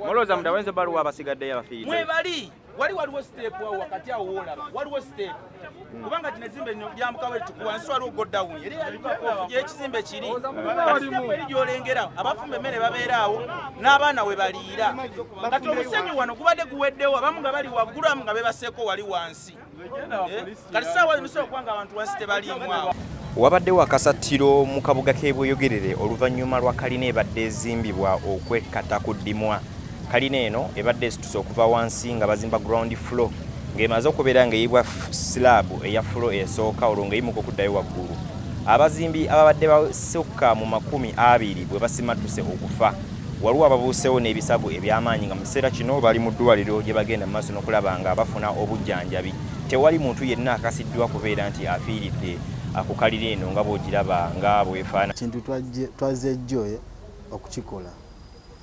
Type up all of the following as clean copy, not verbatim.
Mulowooza munda wayinza obba waliwo abasigaddeyo abafiiridde? Mwebali wali waliwo step awo wakati awo woolaba waliwo step, kubanga kino ekizimbe lyambuka bwe tuku wansi waliwo go down eri ekizimbe kiri kati step eri gy'olengera abafumba emmere babeera awo n'abaana we baliira. Kati omusenyu wano gubadde guweddewo, abamu nga bali waggulu, abamu nga bebaseeko wali wansi. Kati saawa zino okuba nga abantu wansi tebaliimu awo. Wabaddewo akasattiro mu kabuga k'e Bweyogerere oluvannyuma lwa kalina ebadde ezimbibwa okwekkata ku ddimwa. Kalina eno ebadde esituse okuva wansi nga bazimba ground floor ng'emaze okubeera ng'eyibwa slab eya floor esooka, olwo ng'eyimuka okuddayo waggulu. Abazimbi ababadde basukka mu 20 bwe basimattuse okufa. Waliwo ababuusewo n'ebisago eby'amaanyi nga mu kiseera kino bali mu ddwaliro gye bagenda mu maaso n'okulaba nga bafuna obujjanjabi. Tewali muntu yenna akasiddwa kubeera nti afiiridde ku kalina eno nga bw'ogiraba nga bw'efaana. Kintu twazze jjo okukikola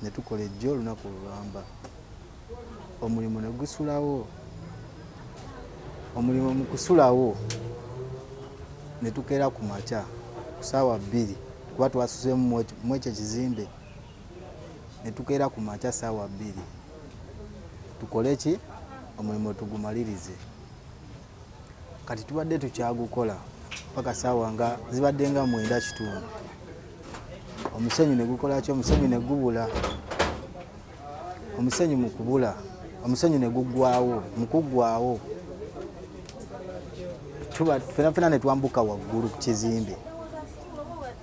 ne tukola ejjo olunaku olulamba, omulimu ne gusulawo. Omulimu mu kusulawo ne tukeera ku makya ku ssaawa 2, kuba twasuzeemu mu ekyo ekizimbe, ne tukeera ku makya ssaawa 2 tukole ki, omulimu tugumalirize. Kati tubadde tukyagukola paka saawa nga zibadde nga 9:15, omusenyu ne gukola ki, omusenyu ne gubula. Omusenyu mu kubula, omusenyu ne guggwawo. Mu kuggwawo tuba fena fena ne twambuka waggulu ku kizimbe.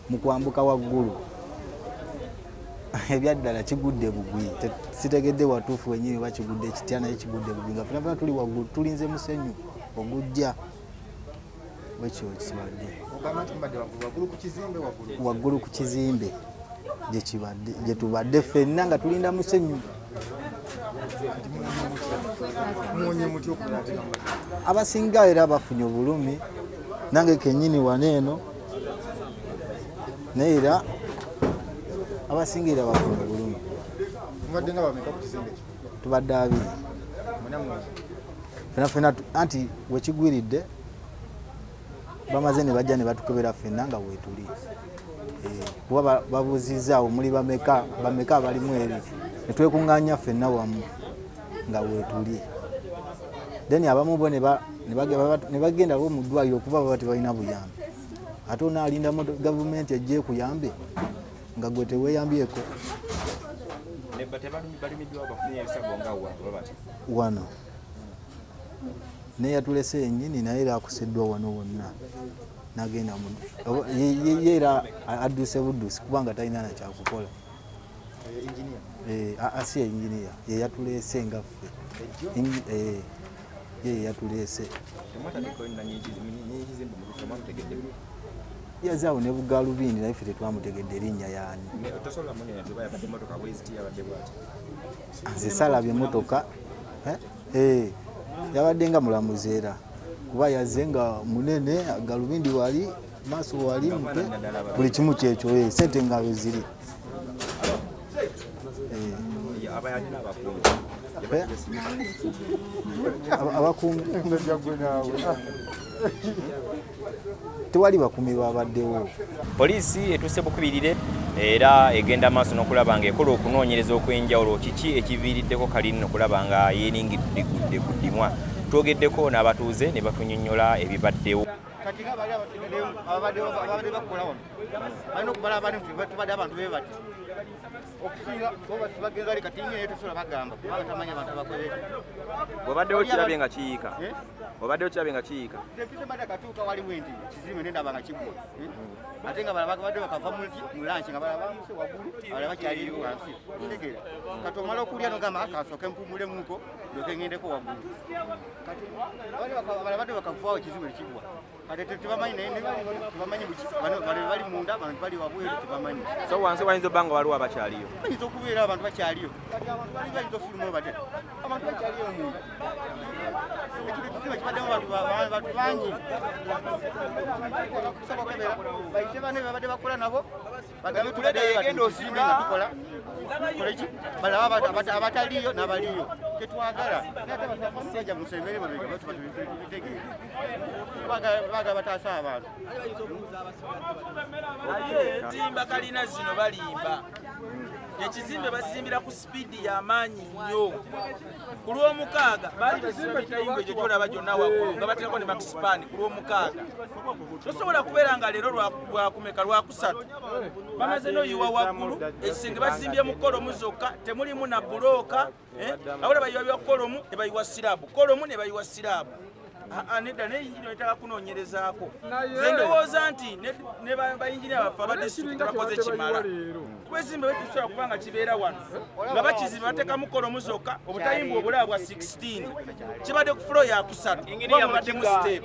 Mu kwambuka waggulu, ebyaddala kigudde bugwi. Sitegedde watuufu wenyini oba kigudde kitya, naye kigudde bugwi nga fena fena tuli waggulu tulinze musenyu ogujja. Bwekyo kibadde. Waggulu ku kizimbe gyekibadde, gyetubadde ffenna nga tulinda musenyu. Abasinga era bafunye obulumi, nange kenyini wano eno, naye era abasinga era bafunye obulumi. Tubadde abiri fena fena, anti wekigwiridde bamaze ne bajja ne batukebera ffenna nga weetuli, kuba babuuzizaawo muli bameka, bameka abalimu eri, ne twekuŋŋaanya ffenna wamu nga weetuli. Then abamu bo ne bagenda bo mu ddwaliro okuva baba tebalina buyambi, ate onaalinda gavumenti ejja ekuyambe nga gwe teweeyambyeko. Wano neyatulese yennyini naye era akuseddwa wano wonna nagenda, ye era adduse buddusi kubanga talina nakyakukola. Si engineer yeyatuleese nga ffe, ye yeyatuleese yazaawo ne bugalubindi, naye ffe tetwamutegedde erinnya yaani. Nze salabye emotoka, yabadde nga mulamuzi era kuba yazze nga munene, galubindi wali maaso wali mutwe buli kimu kyekyo, sente nga ziri. Abakuumi tewali, bakuumi babaddewo. Poliisi etuuse bukubirire era egenda maaso n'okulaba nga ekola okunoonyereza okw'enjawulo kiki ekiviiriddeko kalina okulaba nga yeeningidde ku ddimwa. Twogeddeko n'abatuuze ne batunyonnyola ebibaddewo. Kati nga bali abasigaddeyo ababadde bakola wano balina okubala abantu nti tubadde abantu be bati okusinga bagenza ali kati nnyo, naye tosobola bagamba kubanga tamanyi abantu abakoze. Obaddewo kirabye nga kiyiika? Obaddewo kirabye nga kiyiika? Mbadde katuuka waliwo nti kizimbe nendaba nga kigwa, ate nga balaba badde bakava mu lunch, nga balaba bamuse waggulu, abalala bakyali eri wansi. Kitegeera kati omala okulya nogamba kasooke mpumulemuko ndyoke ngendeko waggulu. Kati abalala badde bakavaawo ekizimbe nekigwa. Kati tebamanyi, naye tebamanyi bano bali munda, bano bali wabweru, tebamanyi. So wansi wayinza obba nga waliwo abakyaliyo? Bayinza okubeera abantu bakyaliyo. Kati abantu bali bayinza ofuluma batya, abantu bakyaliyo munda? Ekintu kizimbe kibaddemu abantu bangi. Kusaba okebera bayite bane babadde bakola nabo bagambe tubadde tuzimbe nga tukola koleki, balaba abataliyo n'abaliyo tetwagala. Naye ate abasajja musembere mabega tuba tubitegeere, baagala bataasa abantu. Timba kalina zino balimba. Ekizimbe bazimbira ku sipiidi y'amaanyi nnyo. Ku Lwomukaaga baali basiba mitayimbwa egyo gyolaba gyonna waggulu nga bateekako ne makisipaani ku Lwomukaaga. Tosobola kubeera nga leero lwakumeka, Lwakusatu, bamaze n'oyiwa waggulu. Ekisenge bazimbye mu kolomu zokka, temulimu na bulooka. Abula bayiwa bya kolomu ne bayiwa siraabu, kolomu ne bayiwa siraabu. Nedda, naye yingini wetaka kunoonyerezaako. Nze ndowooza nti ne bayinginiya baffe aba disitulikiti tebakoze kimala, kuba ekizimbe betusobola kuba nga kibeera wano nga bakizimba bateekamu kolomu zokka, obutayimbwa obulaba bwa 16, kibadde ku floor yakusatu, kuba mubaddemu step.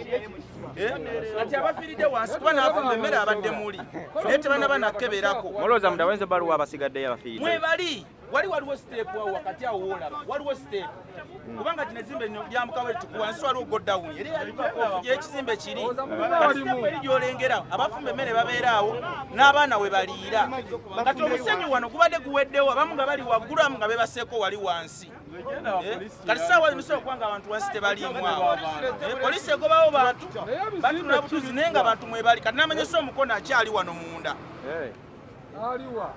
Kati abafiiridde wansi, kuba n'afumba emmere abadde muli, naye tebanaba nakkeberako. Mulowooza munda wayinza baliwo abasigaddeyo abafiiridde? Mwebali. Waliwo step awo wakati awo woolaba waliwo step, kubanga kino ekizimbe lino lyambuka bwe lituku, wansi waliwo go down eri ekizimbe kiri. Kati step eri gyolengera, abafumba emmere babeera awo n'abaana we baliira. Kati omusenyu wano gubadde guweddewo, abamu nga bali waggulu, abamu nga bebaseeko wali wansi. Kati saawa zino sobola kubanga abantu wansi tebaliimu awo. Poliisi egobawo bantu batunula butuzi, naye nga abantu mwebali. Kati namanyisa omukono akyali wano munda,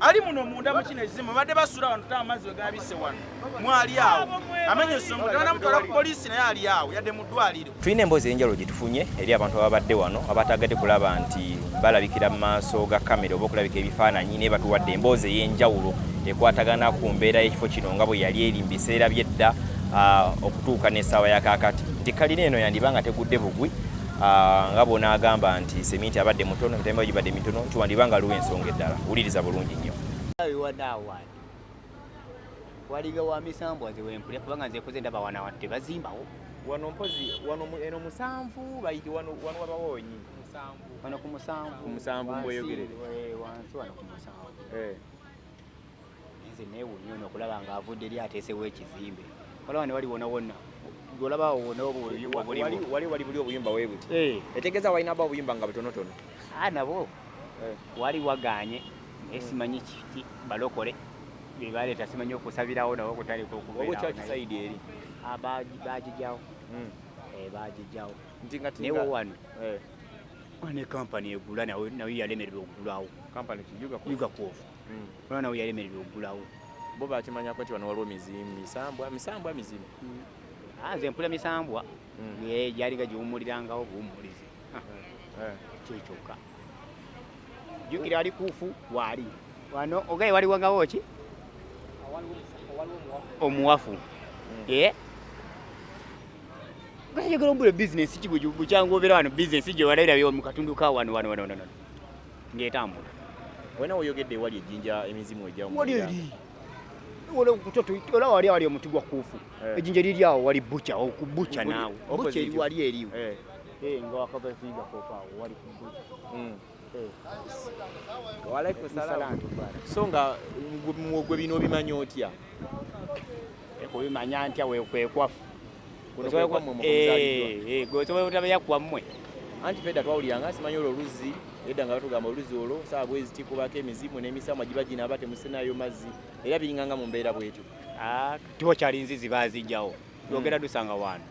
ali muno munda mu kino ekizimbe, badde basula wano ta amazzi we gabise wano mwali awo, amenyesa omukono, tebanamutwala ku poliisi, naye ali awo yadde mu ddwaliro. Tulina emboozi ey'enjawulo gye tufunye eri abantu ababadde wano abataagadde kulaba nti balabikira mu maaso ga kamera oba okulabika ebifaananyi, naye batuwadde emboozi ey'enjawulo ekwatagana ku mbeera y'ekifo kino nga bwe yali eri mu biseera by'edda okutuuka n'essaawa ya kaakati, nti kalina eno yandiba nga tegudde bugwi, nga bw'onaagamba nti seminti abadde mutono, emitemba gibadde mitono, nti wandiba nga aliwo ensonga eddala. Wuliriza bulungi nnyo. Wanaawandi walinga wa misambwa, nze wempulira, kubanga nze nkoze ndaba wana wano tebazimbawo. Wano mpozi wano eno musanvu bayiti wano, wano wabawo wenyini. Wano ku musanvu. Ku musanvu. Wansi, Mbweyogerere. Wansi wano ku musanvu. Nze neewuunya ono okulaba nga avudde eri ateesewo ekizimbe. Olaba ne wali wona wonna olaba wona obuyumba buliwo. Wali buli obuyumba webuti. Eh. Etegeeza walina aba obuyumba nga butonotono. Ah, nabo wali waganye, naye simanyi kiki balokole be baleeta, simanyi okusabirawo nabo kutandika Oba okubeerawo kyaki naye. Side eri. Ah, bagijjawo. Eh, bagijjawo. Nti nga Naye wo wano ne kampani egula nayo yalemererwa okugulawo. Kampani kijuga. Yuga Kwofu. Olaba nawe yalemererwa okugulawo. Bo bakimanyako nti wano waliwo mizimu, misambwa mizimu. Ah, nze mpula misambwa. Eh, gyalinga giwumulirangawo buwumulizi. Ah, kyekyokka. Jjukira ali kuufu waali wano ogaye waliwangawo ki omuwafu. Eh? Gasajagala ombula bizinesi ki bukyanga obeera wano, bizinesi gye walabira mu katundu ka wano wano wano wano ng'etambula. Wena oyogedde ewali ejjinja emizimu ejja. Wali eri olaba wali awali omuti gwa kuufu. Ejjinja liri awo wali bucha ku bucha naawe bucha eri wali eriwo. Eh, nga wakava kuyiga kofa awo wali ku bucha. Walaikum salaam. So nga gwe bino obimanyi otya? Kubimanya ntya wekwekwafu. Kuno kwe kwammwe mwe muzaaliddwa. Gwe osobola obutamanya kwammwe. Anti fedda twawuliranga simanyi olwo oluzzi edda nga batugamba oluzzi olwo saawa bwezi tikubako emizimu n'emisamwa giba ginaaba temusenayo mazzi, era biringanga mu mbeera bwetyo. Ah, tiwakyali nzizi, baazijjawo, yogera dusanga wano.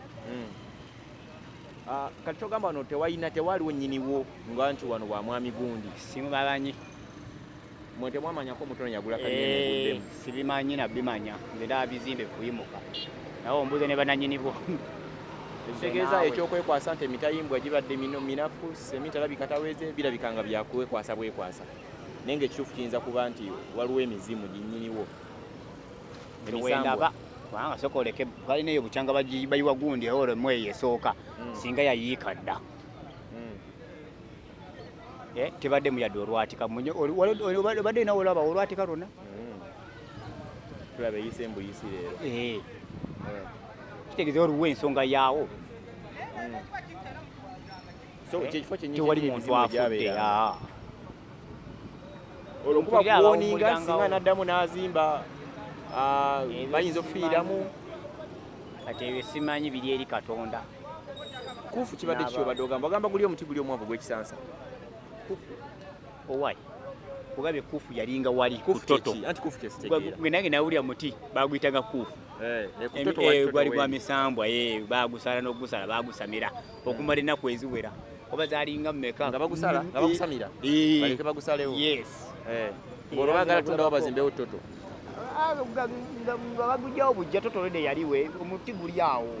Ah, kati togamba wano tewalina, tewaliwo nnyiniwo nga nti wano wa mwami gundi? Simubabanyi. Mwe temwamanyako omutono yagula kalina? Eh, sibimanyi nabimanya, nze ndaba bizimbe kuyimuka, nawe ombuuze ne bananyini bo. Ekitegeeza Naawe. Ekyookwekwasa nti emitayimbwa gibadde mino minafu, seminti alabika taweze, birabika nga byakwekwasa bwekwasa, naye nga ekituufu kiyinza kuba nti waliwo emizimu ginnyiniwo. Wendaba kubanga soka oleke balina eyo bukyanga bayiwa gundi olwo mweyo esooka singa yayiika dda. Eh, tebadde muyadde olwatika. Obadde nawe olaba olwatika lwonna. Tulaba eyise embuyisi leero. Eh, kitegeeza waliwo ensonga yaawo. So kyekifo kyennyini Tewali kyennyini muntu emizimu afudde. gyabeera. Ah. Olwo kuba Mpulira kuwoninga abawumulirangawo. singa n'addamu n'azimba, Ebyo bayinza okufiiramu. Kati ebyo simanyi, biri eri Katonda. Kuufu kibadde kiki? Obadde ogamba ogamba guli omuti guli omuwanvu gw'ekisansa. Owai kugabye kuufu yalinga wali ku Kuufu toto. kyeki? Anti kuufu kyesitegeera. Gwe nange nawulira muti baguyitanga kuufu. Ku toto wali toto Gwali gwa weeri. misambwa, bagusala n'ogusala bagusamira okumala ennaku eziwera oba zalinga mmeka. Nga bagusala, nga bagusamira. Baleke bagusalewo. Yes. Ng'olwo baagala tundawo bazimbewo toto. Ah, nga bagujjawo bujja totolede yaliwe omuti guli awo.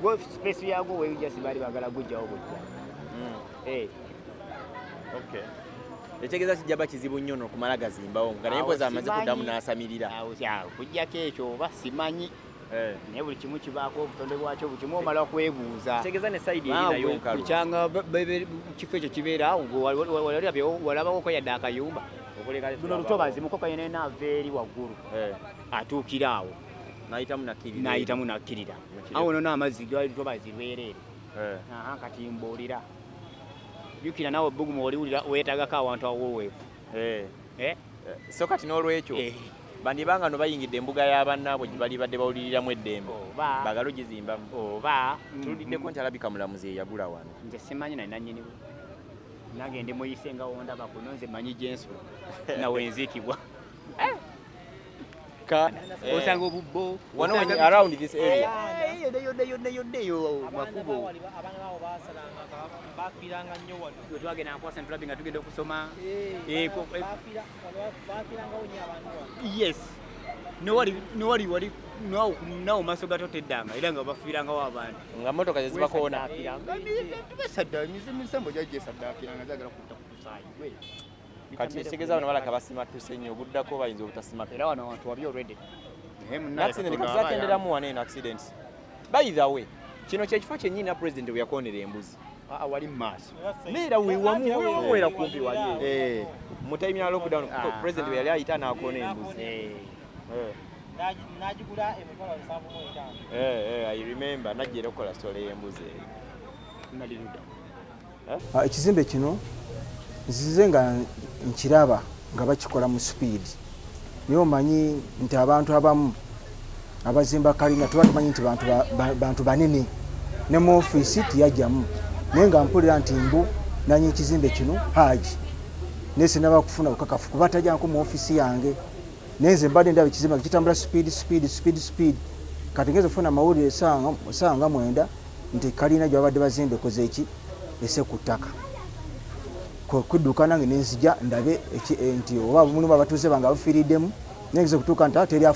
Gwo space yagwo wejja sibaali bagala gujjawo bujja. Eh. Okay. Ekitegeeza kijja ba kizibu nnyo n'okumala gazimbawo nga naye Awo mpozi amaze simanyi. kuddamu n'asamirira. Awo awo kujjako ekyo oba simanyi, naye buli kimu kibaako obutonde bwakyo, buli kimu omala kwebuuza. Kitegeeza ne side eri nayo nkalu. Kukyanga kifo ekyo kibeera awo, gwe walabawoko yadde akayumba? Okuleka Luno lutobazi mukoka yena yena ava eri waggulu atuukira awo. N'ayitamu nakkirira. N'ayitamu nakkirira. Mukire. Awo nono amazzi gali lutobazi lwereere. Aha, kati mbuulira, jjukira naawe ebbugumu oliwulira, weetagako awantu awoweevu. Eh? So kati n'olwekyo bandibanga no bayingidde embuga y'abannaabwe gye bali badde bawuliriramu eddembe. Oba Baagala ogizimbamu. Oba Tululiddeko nti alabika mulamuzi yeyagula wano. Nze simanyi nali nannyiniwo, nange ndi muyise nga wondaba kuno, nze manyi gyensula nawe nziikibwa. Osanga obubbo. Wano around this area. Eh, yonna yonna yonna yonna eyo makubo. Abaana baabo basalanga, bafiiranga nnyo wano. Bwe twagenda nkwasa ntulabi nga tugenda okusoma. Eh, Bafiirangawo nnyo abantu wano. Yes, nowali nowali wali nawo maaso gato teddanga era nga bafiirangawo abantu. Nga motoka zezibakoona. Misambo gyajesaddaakiranga zagala kutta ku tusaayi. Kati ekitegeeza bano balaka basimattuse nnyo, oguddako bayinza obutasimatuka. Era wano wantu wabi already. Naye munnaye Accident Katonda kati aba zakenderamu wano eno accidents. By the way, kino kyekifo kyennyini na president we yakoonera embuzi. Ah, ah, wali mu maaso. Neera wewamu wewamu era kumpi wali Eh, mu time ya lockdown. Ah. President we yali ayita n'akoona embuzi. Eh. N'agigula 75,000. Eh, I remember najja era okukola story y'embuzi eyo. Nali ludda. Ah, ekizimbe kino nzize nga nkiraba nga bakikola mu speed, naye omanyi nti abantu abamu abazimba kalina tuba tumanyi nti bantu, bantu banene, ne mu ofiisi tiyajjamu, naye nga mpulira nti mbu nanyi ekizimbe kino Haji, naye sinaba kufuna bukakafu kuba tajjanko mu ofiisi yange. Naye nze mbadde ndaba ekizimbe nga kitambula speed, speed, speed, speed. Kati ngenza okufuna amawulire saawa nga 9 nti kalina gye babadde bazimba ekoze eki ese ku ttaka. Kudduka nange nenzija ndabe nti oba mulimu abatuuze bange abafiiriddemu, naye ngeze kutuuka nti teri.